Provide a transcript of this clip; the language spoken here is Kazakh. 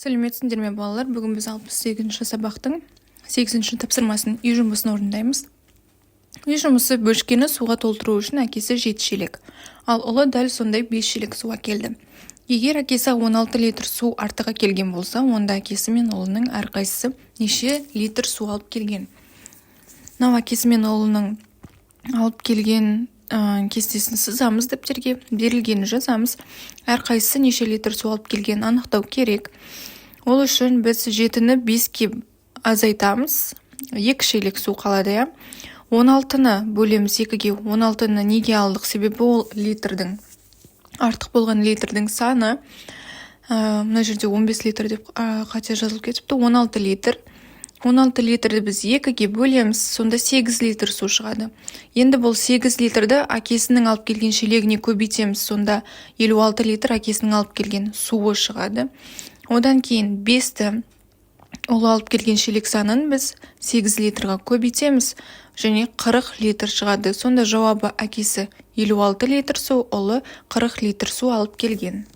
Сәлеметсіңдер ме, балалар! Бүгін біз 68-ші сабақтың сегізінші тапсырмасын, үй жұмысын орындаймыз. Үй жұмысы: бөшкені суға толтыру үшін әкесі жеті шелек, ал ұлы дәл сондай 5 шелек су әкелді. Егер әкесі 16 литр су артық әкелген болса, онда әкесі мен ұлының әрқайсысы неше литр су алып келген? Мынау әкесі мен ұлының алып келген кестесін сызамыз. Дәптерге берілгенін жазамыз. Әрқайсысы неше литр су алып келгенін анықтау керек. Ол үшін біз жетіні беске азайтамыз, 2 шелек су қалады, иә. 16-ны бөлеміз екіге. 16-ны неге алдық? Себебі ол литрдің, артық болған литрдің саны. Мына жерде 15 литр деп қате жазылып кетіпті, 16 литр. 16 литрді біз екіге бөлеміз, сонда 8 литр су шығады. Енді бұл 8 литрді әкесінің алып келген шелегіне көбейтеміз, сонда 56 литр әкесінің алып келген суы шығады. Одан кейін бесті, ұлы алып келген шелек санын біз 8 литрға көбейтеміз және 40 литр шығады. Сонда жауабы: әкесі 56 литр су, ұлы 40 литр су алып келген.